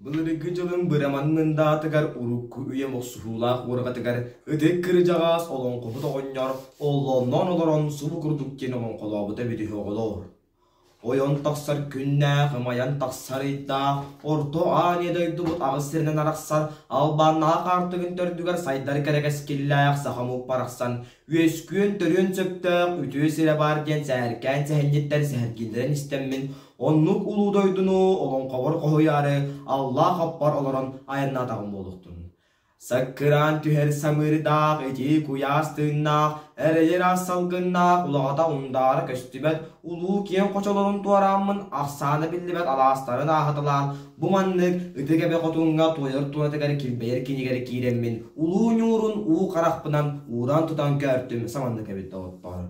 Былыргы дьылын быраман мындаатыгар урукку үйэ мохсуһуулаах уорҕатыгар ытык кырдьаҕас олоҥхоһут оҕонньор оллоонноон олорон субу курдук диэн олоҥхолообута эбит үһү оҕолоор. Ойон тахсар күннээх, ымайан тахсар ыйдаах, орто Аанньа дойдубут аҕыс сиринэн арахсар албаннаах аартыгын төрдүгэр сайдар кэрэ кэскиллээх саха омук барахсан үөскүөн-төрүөн сөптөөх үтүө сирэ баар диэн сэһэркээн сэһэнньиттэр сэһэргииллэрин истэммин, оннук улуу дойдуну олоҥхобор хоһуйаары аллаах аппар олорон айаннаатаҕым буолуохтун. Саккыраан түһэр самыырдаах, итии куйаас тыыннаах, эрэйэр аас салгыннаах, улаҕата ундаара көстүбэт улуу киэҥ хочолорун туорааммын ахсаана биллибэт алаастарын ааһыталаан, бу маннык ытык эбэ хотуҥҥа туойар туонатыгар килбэйэр кинигэр киирэммин, улуу ньуурун уу харахпынан ууран тутан көөртүм саманнык эбит доҕоттоор.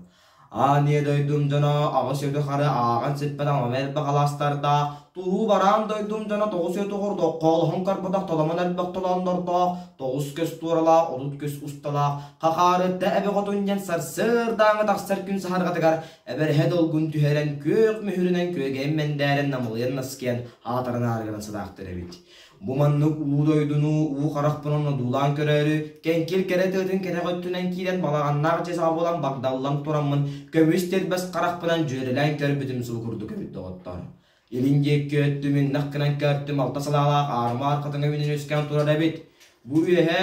Аан ийэ дойдум дьоно аҕыс өтө хары ааҕан сиппэт аҥама элбэх алаастардаах, туруу бараан дойдум дьоно тоҕус өтө ордох хоолоһон көрбөтөх толомон элбэх толооннордоох, тоҕус көс туоралаах, 30 көс усталаах, хахаарытта эбэ хотун диэн сарсыардааҥы тахсар күн саһарҕатыгар эбэрэһэ долгун түһэрэн күөх мөһүрүнэн күөгэйин мэндээрэн намылыйан наскыйан аатыран аарыгыран сытаахтар эбит. Бу маннык улуу дойдуну уу харахпынан одуулаан көрөөрү, кэҥкил кэрэ тыатын кэтэх өттүнэн киирэн балаҕаннаах дьиэ саҕа буолан багдаллан тураммын, көмүс тирбэс харахпынан дьүөрэлээн көрбүтүм субу курдук эбит доҕоттоор. Илин диэки өттүм иннэх гынан көртүм алта салаалаах аармаар хатыҥа үүнэн үөскээн турар эбит. Бу үөһэ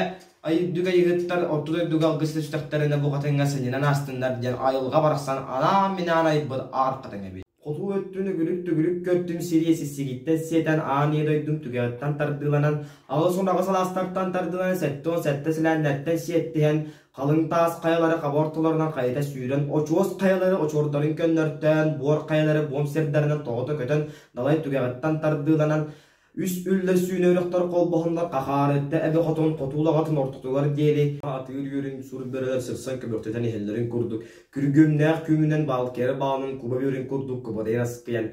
үрдүк айыһыттар орто дойдуга алгыс түстэхтэринэ бу хатыҥҥа сынньанан аастыннар диэн айылҕа барахсан анаан-минээн айбыт аар хатыҥ эбит. Хоту өттүн үгүрүк-түгүрүк көртүм сириэ сиссигиттэн сиэтэн аан ийэ дойдум түгэҕиттэн тардыыланан, 88 алаастартан тардыыланан 77 силээннэртэн сиэттиһэн, халыҥ таас хайалары хаба ортолорунан хайыта сүүрэн, очуос хайалары очуордарын көннөртөөн, буор хайалары буом сирдэринэн тоҕута көтөн, далай түгэҕиттэн тардыыланан, Үс үллэр сүүнэ үрэхтэр холбоһоннор Хахаарытта эбэ хотун хотуулаҕатын ортотугар диэри атыыр үөрүн сур бөрөлөр сырсан көбөхтөтөн иһэллэрин курдук күргүөмнээх күүмүнэн баалкыйар баалын куба үөрүн курдук кубарыйан аскыйан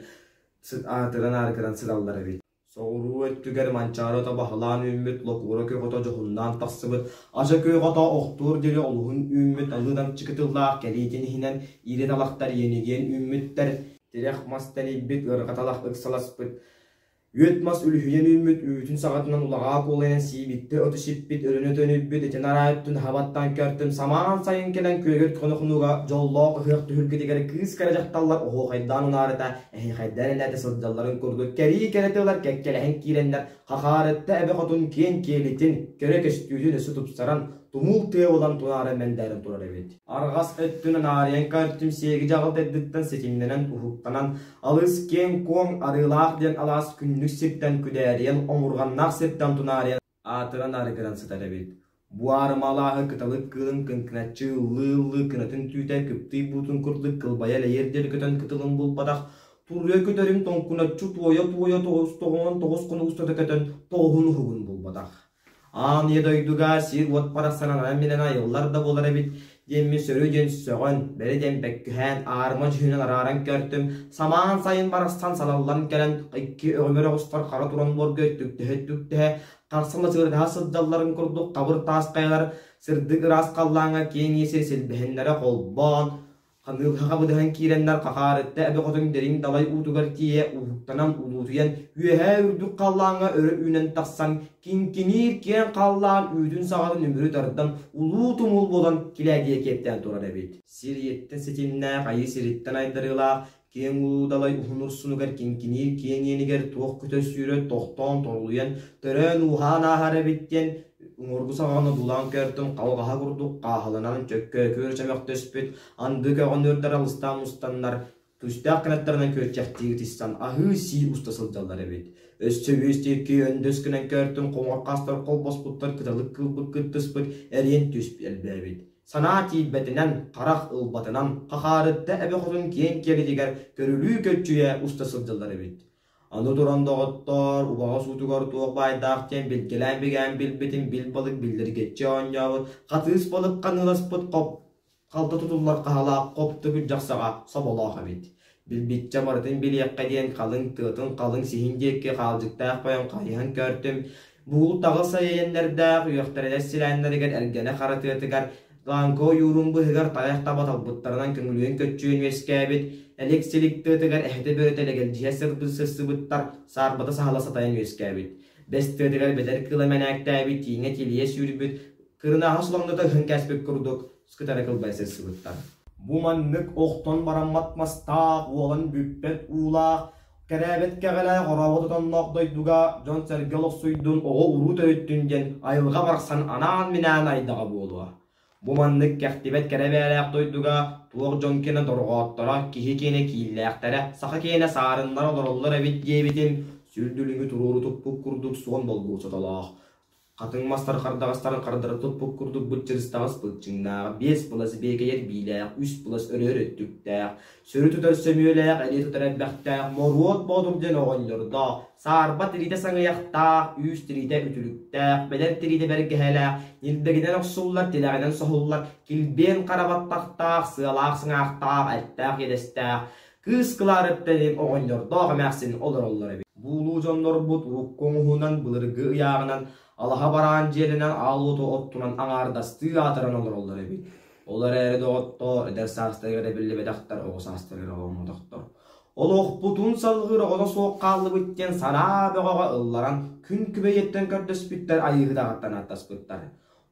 аатыран ааргыран сыталлар эбит. Соҕуруу өттүгэр Манчаары ото баһылаан үүммүт, Локуура күөх ото дьоһуннаан тахсыбыт, Ача күөх ото охтуур диэри олуһун үүммүт алыы намчы кытыллаах кэлиитин иһинэн иирэ талахтар иэнигиэн үүммүттэр, тирэх мас тэнийбит, ыарҕа талах ыксаласпыт, Үөт мас үлүһүйэн үүммүт үүтүн саҕатынан улаҕаа куолайан сиибиттэ оту сиппит, өрөнө төнүйбүт, итин араа өттүн хабаттан көртүм, самаан сайын кэлэн күөгүт хоно-хонууга дьоллоох ыһыах түһүлгэтигэр кыыс кэрэ дьахталлар оһуохайдаан унаарыта, эһиэхэйдээн элээтэ сылдьалларын курдук кэрии кэрэ тыалар кэккэлэһэн киирэннэр Хахаарытта эбэ хотун киэҥ киэлитин, кэрэ көстүүтүн өссө тупсаран, тумул тыа буолан тунаара мэндээрэн турар эбит. Арҕас өттүн анаарыйан көртүм сиэги дьаҕыл төрдүттэн ситимнэнэн уһуктанан, алыс киэҥ-куоҥ Арыылаах диэн алаас күннүк сиртэн күдээрийэн, омурҕаннаах сиртэн тунаарыйан аатыран арыгыран сытар эбит. Бу аарыма алааһы кыталык кыылын кыҥкыначчы ыллыы-ыллыы кынатын түүтэ кыптый буутун курдук кылбайа элэйиэр диэри көтөн кытылын булбатах, туруйа көтөрүн тоҥкуначчы туойа-туойа тоҕус тоҕоон тоҕус хонук устата көтөн тоҕуһун уһугун булбатах. Аан ийэ дойдуга сир-уот барахсан ананан-минэн айыллар да буолар эбит диэммин сөрү диэн сөҕөн, бэри диэн бэккиһээн, аарыма дьүһүнүн арааран көртүм, самаан сайын барахсан салаллан кэлэн икки өҕүмэр оҕустар хара туран буорга өттүктэһэ-өттүктэһэ, харсан лачыгырдаһа сылдьалларын курдук хабыр таас хайалар сырдык ыраас халлааҥҥа киэҥ сир силбэһиннэрэ холбоон, Ханыылаһа быдаһан киирэннэр Хахаарытта эбэ хотун дириҥ далай уутугар тиийэ уһуктанан улуутуйан, үөһээ үрдүк халлааҥҥа өрө үүнэн тахсан, киҥкиниир киэҥ халлаан үүтүн саҕатын үмүрү тардан, улуу тумул буолан килээдийэ киэптээн турар эбит. Сир ийэттэн ситимнээх, айыы сириттэн айдарыылаах, киэҥ улуу далай уһун урсунугар киҥкиниир киэҥ иэнигэр туох көтөр-сүүрэр тохтоон торолуйан, төрөөн-ууһаан ааһар эбит диэн Уҥуоргу саҕаны одуулаан көртүм, халҕаһа курдук хааһыланан чөккөөкүөр чөмөхтөспүт, анды көҕөнүөрдэр алыстаан мустаннар, түстээх кынаттарынан күөрчэхтии ытыйсан аһыы-сии уста сылдьаллар эбит. Өссө үөс диэки өндөс гынан көртүм, хоҥор хастар холбоспуттар, кыталык кыылбыт кыттыспыт, эриэн түс элбээбит. Санаа тиийбэтинэн, харах ылбатынан, хахаарытта эбэ хотун киэҥ киэлитигэр көрүлүү көччүйэ уста сылдьаллар эбит. Аны туран, доҕоттоор, убаҕас уутугар туох баайдаах диэн билгэлээн-бигээн билбитин бил балык биллэргэччи оонньообут, хатыыс балык ханыыласпыт хоп халта тутуллар хаһалаах хопту күрдьэх саҕа соболоох эбит. Билбиччэ барытын билиэххэ диэн халыҥ тыатын халыҥ сиһин диэки хаалдьыктаах бойон хайыһан көртүм, Буул таҕыс айайаннардаах үөхтэринэр силээннэригэр эргэнэ хара тыатыгар Лааҥкы ойуурун быыһыгар тайах таба талбыттарынан көҥүлүөн көччүйэн үөскээбит, элик-силик тыатыгар эһэтэ бөрөтө элэгэлдьиһэ сырсыбыттар, саарбата саһыла сатайан үөскээбит. Бэс тыатыгар бэдэр кыыла мэнээктээбит, тииҥэ тилийэ сүүрбүт, кырынааһы солоҥдото ыһан кээспит курдук кытары кылбайа сырсыбыттар. Бу маннык охтон бараммат мастаах, уолан бүппэт уулаах, кэрээбэт кэҕэлээх орообот отонноох дойдуга дьон-сэргэ олохсуйдун, оҕо-уруу төрүттүн диэн айылҕа барахсан анаан-минээн айдаҕа буолуо. Бу маннык кэхтибэт кэрэ бэйэлээх дойдуга туох дьон киэнэ дорҕоотторо, киһи киэнэ кииллээхтэрэ, саха киэнэ саарыннара олороллор эбит диэбитим, сүр дүлүҥү туруору туппут курдук суон долгур сотолоох, Хатыҥ мастар хардаҕастарын хардары туппут курдук быччырыстаҕас былчыҥнаах, биэс былас биэкэйэр биилээх, үс былас өрөөр өттүктээх, сөрү тутар сөмүөлээх, элиэ тутар эрбэхтээх, Моруот Боотур диэн оҕонньордоох, саарба тириитэ саҥыйахтаах, үүс тириитэ үтүлүктээх, бэдэр тириитэ бэргэһэлээх, ньилбэгинэн охсуллар, тилэҕинэн соһуллар, килбиэн хара баттахтаах, сыалаах сыҥаахтаах, эттээх иэдэстээх, Кыыс Кылаарыпта диэн оҕонньордоох эмээхсин олороллор эбит. Бу улуу дьоннорбут урукку оҥоһуунан, былыргы ыйааҕынан, алаһа бараан дьиэлэнэн аал уоту оттунан аҥаардастыы аатыран олороллор эбит. Ол эрээри, доҕоттоор, эдэр саастарыгар эбиллибэтэхтэр, оҕо саастарыгар оҕоммотохтор. Олохпутун салҕыыр оҕото суох хааллыбыт диэн санаа бөҕөҕө ылларан, күн күбэйиттэн көрдөспүттэр, айыыһытаҕыттан ааттаспыттар.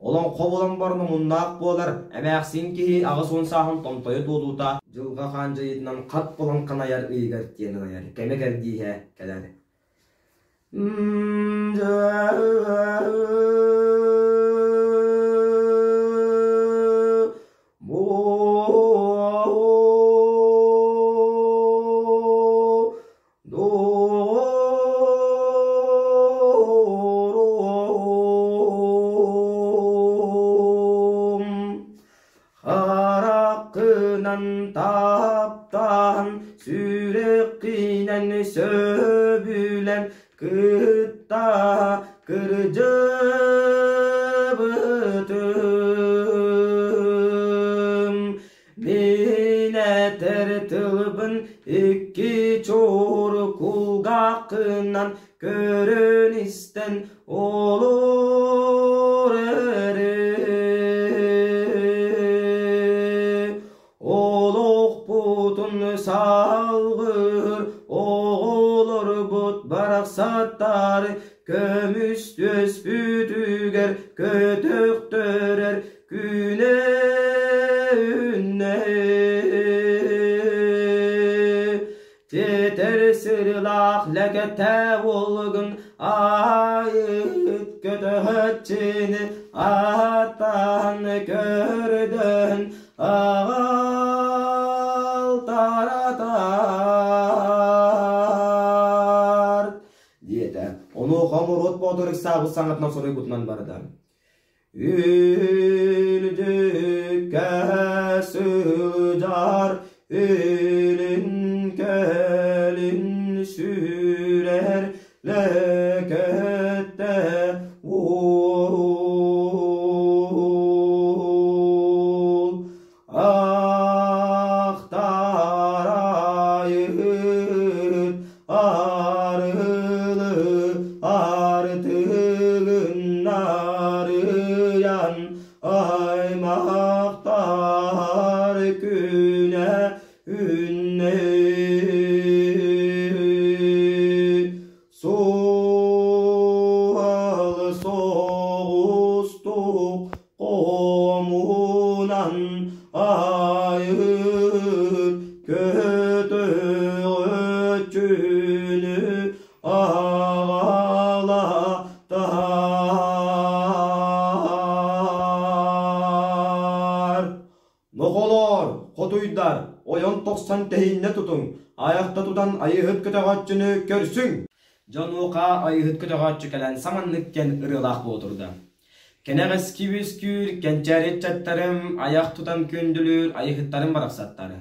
Олоҥхо булан баран омуннаах буолар, эмээхсин киһи 80 сааһын томтойо туолуута дьылҕа хаан дьайыытынан хат булан ханайар ыйыгар тиэнэн айар кэмэ-кэрдииһэ кэлэр. Доҕорум, хараххынан таптаан, сүрэххинэн сөбүлэн кытта кырдьыбытым. Мин этэр тылбын икки чуур кулгааххынан көрөн-истэн олор эрэ. Олохпутун салгыр оҕолорбут барахсаттары көмүс түөспүтүгэр көтөхтөрөр Күнэ үүннэ, тиэтэр сырылаах лэкэтэ уолугун айыт көтөһөччүнү ааттаан көрдөөн аҕалтаратар диэтэ. Онуоха Моруот Боотур ыксаабыт саҥатынан соруйбутунан барда. Үрдүккэ сылдьар илин-кэлин сүүрэр лэкэттэ уол Ахтарайыт арылы артыгыннарыйан аймахтар күнэ үннэ Суол соҕустук хомунан айыт көтөҕөччүнү аҕала таһаар. Нохолоор, хотуйдар, ойон тохсон тэһииннэ тутуҥ, айахта тутан айыһыт көтөҕөөччүнү көрсүҥ! Дьонуоха айыһыт көтөҕөөччү кэлэн саманнык диэн ырыалаах буолтурда. Кэнэҕэски үөскүүр кэнчээри ыччаттарым айах тутан күндүлүүр айыһыттарым барахсаттары.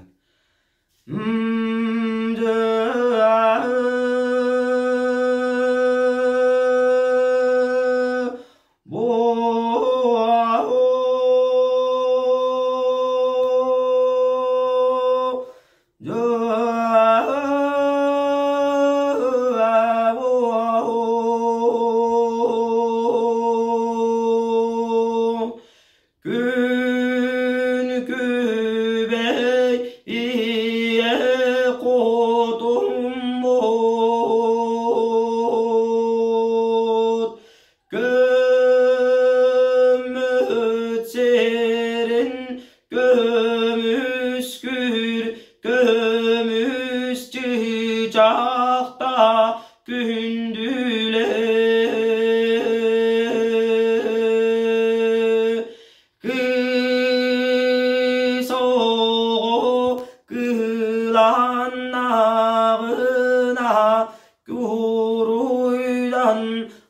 Күн күбэй ийэ хотун буолан.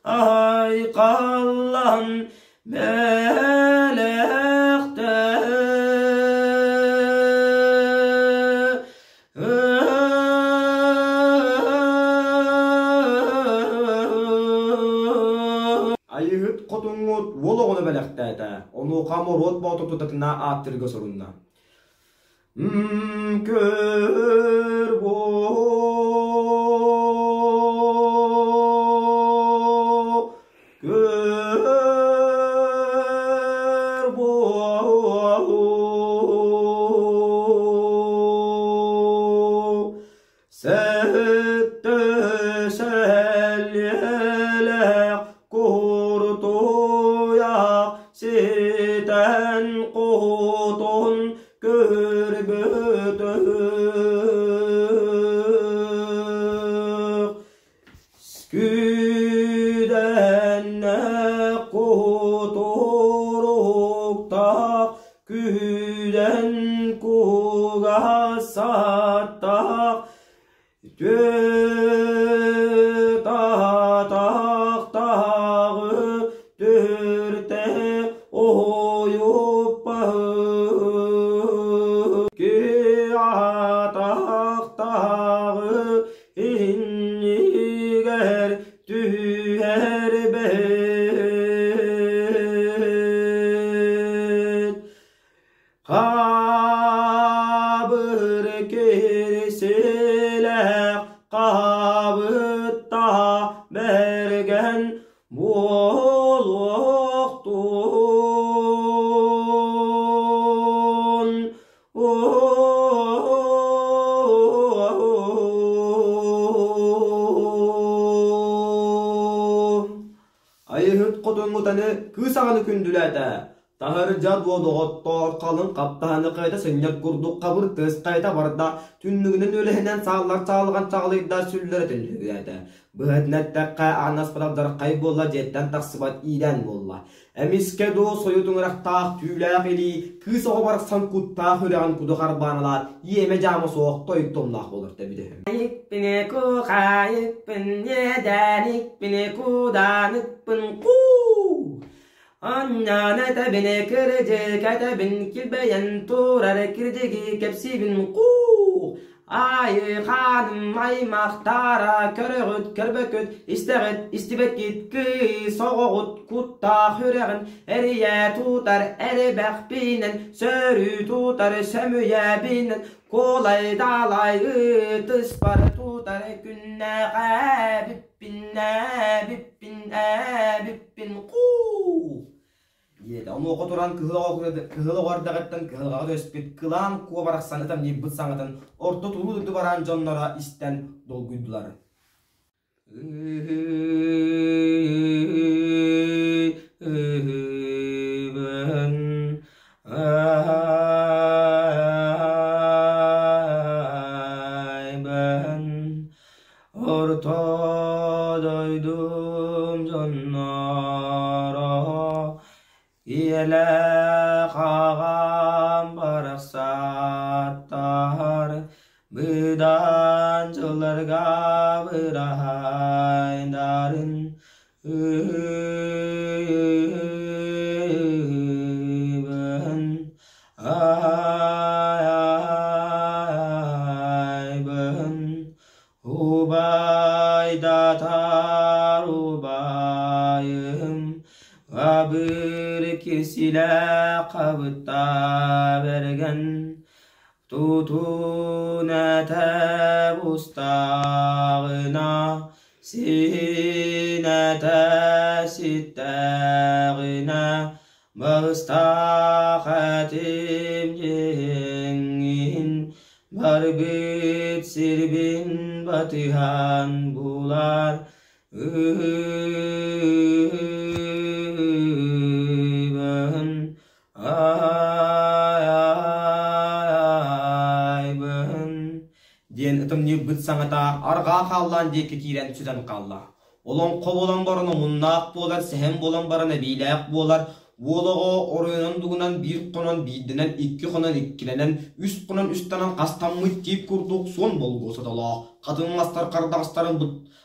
айхаллан бэлэхтээ. Айыыһыт хотуҥҥут уол оҕону бэлэхтээтэ, онуоха Моруот Боотур тутатына ааттыырга сорунна. Көр Сэттэ сэлиэлээх куртуйах ситэн кутун көрбөтөх Күүдэннэ кутуруктаах күүдэн кугасаттаах түөрт атахтааҕы түөртэ уһуйуппаһы ки атахтааҕы иннигэр түһэрбэт Хабыр кирсилээх хаабыттаһа бэргэн буолуохтун. Айыһыт хотуҥҥутаны кыыс аҕаны күндүлээтэ. Таһырдьа дуо доҕоттоор халыҥ хаптаһыны хайта сынньар курдук хабыр тыас хайта барда, түннүгүнэн үөлэһинэн сааллар чаалыган чаҕылыйда сүллэрэ түннүгүрээтэ. Быһатын эттэххэ, ааннас бадалдархай буолла дьиэттэн тахсыбат иидээн буолла. Эмискэ дуо сойут ыҥырахтаах түүлээх илии кыыс оҕо барахсан куттаах үрэҕин куду харбаан ылаат, иэмэ-дьаама суох тойук томнаах буолар тэбитэ. Икпини кухайыкпын, иэдээникпини кудааныкпын куу! Анньаан этэбин, кырдьык этэбин, килбэйэн турар кирдьиги кэпсиибин куу! Айыы хааным аймахтара көрөҕүт көрбөккүт, истэҕит истибэккит кыыс оҕоҕут куттаах үрэҕин эрийэ тутар эрбэхпинэн, сөрүү тутар сөмүйэбинэн, куолай далай ытыспар тутар күннээх эбиппин, эбиппин, эбиппин куу! Диэтэ. Онуоха туран кыһыл оҕо эрдэҕиттэн кыһалҕаҕа түһэспит кылаан куо барахсан ытамньыйбыт саҥатын орто туруу дойду бараан дьонноро истэн долгуйдулар. Орто дойдум дьонноро ийэлээх аҕам барахсаттар быдан дьылларга быраһайдарын ыйбын айбын Убайдатар убайым абыр кирсилэ хабытта бэргэн тутун этэ бустаҕына синэтэ ситтэҕинэ Балыстаах этим дьиҥин барбыт сирбин батыһан булар ыйбын айбын диэн ытымньыйбыт саҥата арҕаа хааллаан диэки киирэн сүтэн хаалла. Олоҥхо буолан баран омуннаах буолар, сэһэн буолан баран эбиилээх буолар. Уол оҕо оройунан дугунан биир хонон биирдэнэн, икки хонон иккилэнэн, үс хонон үстэнэн хастаммыт тиит курдук суон болгуо сотолоох, хатыҥ мастар хардаҕастарын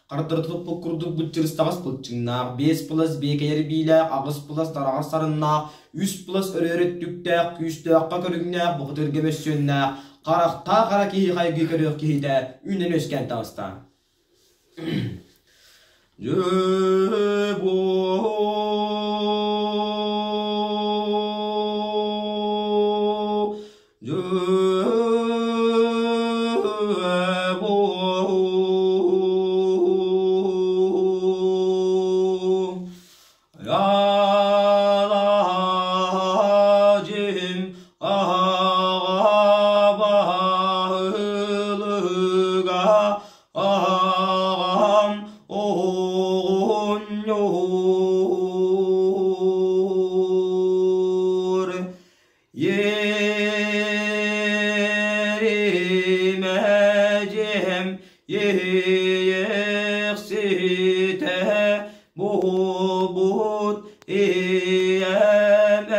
хардары туппут курдук быччырыстаҕас былчыҥнаах, биэс плас биэкэйэр биилээх, аҕыс плас тараҕас сарыннаах, үс плас өрөөр өттүктээх, күүстээххэ көрүҥнээх, бухатыырга мөссүөннээх, харахтаах хара киһи хайгыы көрүөх киһитэ үүнэн үөскээн таҕыста. Дьэ Алаадьым аҕа баһылыга аҕам оҕонньор Еримэдьэм иэйэхситэ буолбут ийэм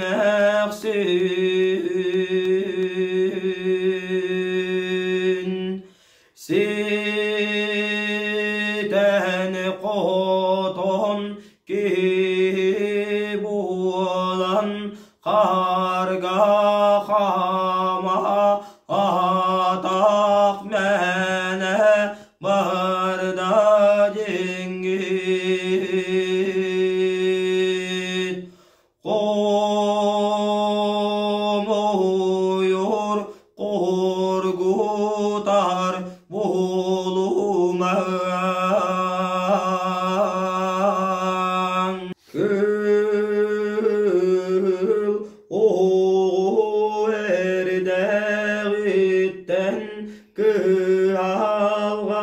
эмээхсин Ситэн хотон киһи буолан харга хаама атах мээнэ барда диҥҥит Хомойор хоргутар буолумаҥ. Кыыл оҕо эрдэҕиттэн кыһалҕаҕа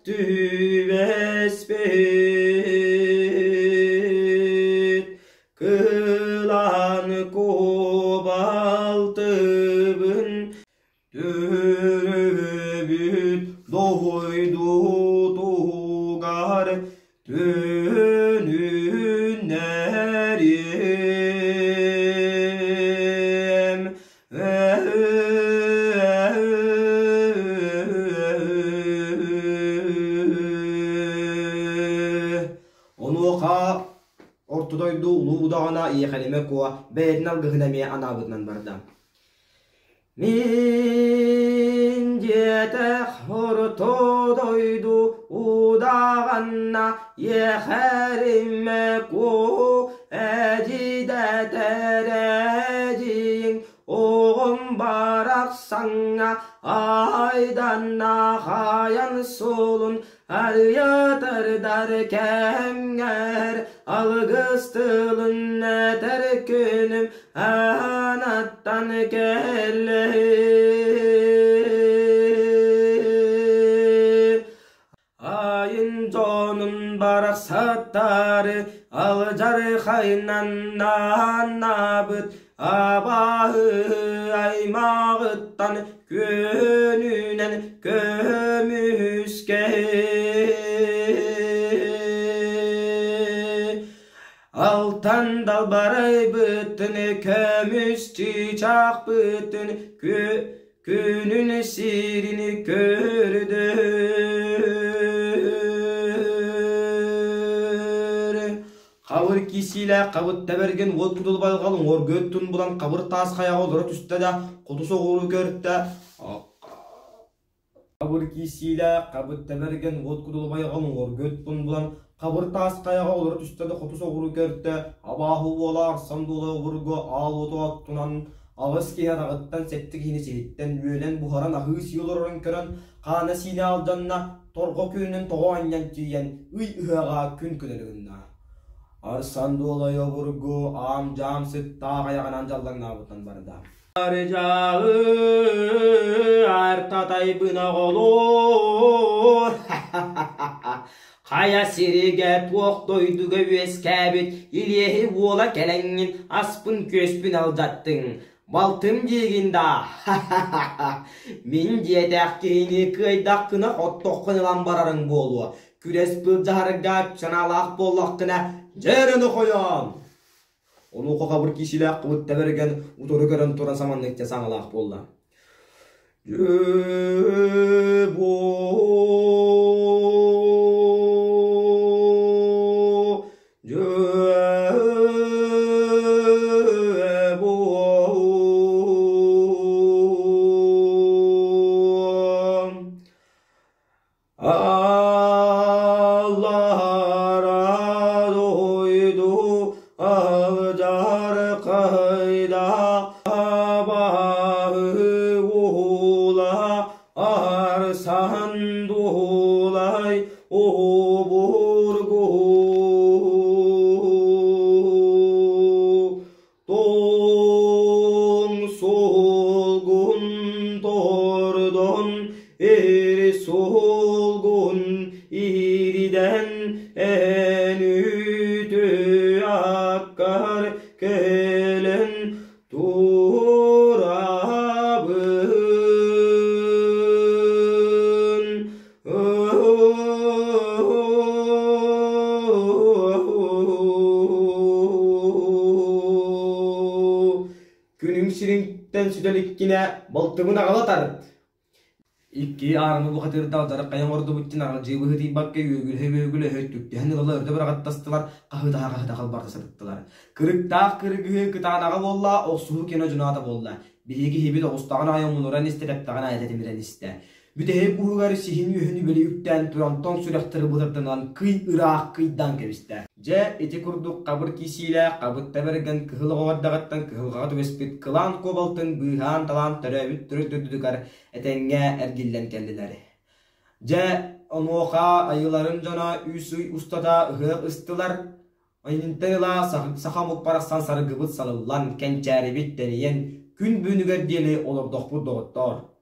түбэспит кылаан кубалтыбын төрөөбүт дойдутугар төнүннэриэм Онуоха Орто дойду улуу удаҕана Иэхэлимэ Куо бэйэтин алгыһын эмиэ анаабытынан барда. Мин диэтэх орто дойду удаҕанна Иэхэримэ Куо эдьидэтэр эдьиийиҥ Оҕом барахсаҥҥа айданна хайан суолун арыйатардар кэмҥэр алгыс тылын этэр күнүм аанаттан кэллэ. Айын дьонун барахсаттары алдьархайынан анаабыт абааһы аймаҕыттан күөнүнэн көмүскэ. Алтан далбарайбытын көмүс чыычаахпытын Күнүн сирин көрдөр. Хабыр кисиилээх хабыт тэбэргин уот кудул байҕал уҥуоргу өттүн булан хабыр таас хайаҕа олоро түстэ да хоту соҕуруу көртө Хабыр киирсиилээх, хабыт тэбэргэн уот кудулубайҕал уҥуоргу өттүн булан, хабыр таас хайаҕа олоро түстэ да хоту соҕуруу көртө, абааһы уола Арсан дуола обургу аал уоту оттунан, аҕыс киһи атаҕыттан сэттэ киһини сиһиттэн үөлэн буһаран аһыы-сии олорорун көрөн, хаана-сиинэ алдьанна, торҕо күөнүнэн тоҕо анньан тиийэн, ый ыһыаҕа күн күнэн ыгынна. Арсан дуолай обургу аам-дьаам сыттаах айаҕынан дьаллаҥнаабытынан барда. Арыдьаҕы артатайбын оҕолоор Хайа сиригэ туох дойдуга үөскээбит Илиэһи уола кэлэҥҥин аспын-күөспүн алдьаттыҥ Балтым диигин даа Мин диэтэх киһини кыайдаххына хоттоххун ылан барарыҥ буолуо Күрэс былдьаһарга санаалаах буоллаххына. Дьэ эрэ нохойоон! Онуоха хабыр киисилээх кыбыт тэбэргэн утары көрөн туран саманнык саҥалаах буолла. Дьэ бу дьэ бу Аллара дойду алдьархайда абааһы уола арсан дуолай обургу Тоҥ суолгун тордон, эр суолгун иирдэн, эн үтүө аккар кэлэн турабын. Күнүм сириттэн сүтэликкинэ балтыбын аҕала тарт. Икки аарыма бухатыырдаах дьарык хайа оҥордубут диэн аралдьыы быһыытыйбакка үөгүлэһэ-үөгүлэһэ түктэһэн ыла өрдө быраҕаттастылар, хаһыытаһа-хаһыта халбарта сырыттылар. Кырыктаах кыргыһыы кытаанаҕа буолла, охсуһуу киэнэ дьоноото буолла. Биһиги киһибит оҕустаҕын аайы омунуран истэ, тэптэҕин аайы тэтимирэн истэ. Бүтэһик уһугар сиһин үөһүн үбэли үктээн туран тоҥ сүрэхтэри бытарданан кый ыраах кыйдаан кэбистэ. Дьэ, ити курдук хабыр киисиилээх хабытта бэргэн кыһыл оҕо эрдэҕиттэн кыһалҕаҕа түбэспит кылаан куобалтын быыһаан-талаан төрөөбүт төрүт дойдутугар этэҥҥэ эргиллэн кэллилэр. Дьэ, онуоха айыларын дьоно үс ый устата ыһыах ыстылар, Интэн ыла саха омук барахсан саргыбыт салыллан, кэнчээрибит тэнийэн, күн бүгүнүгэр диэри олордохпут доҕоттоор.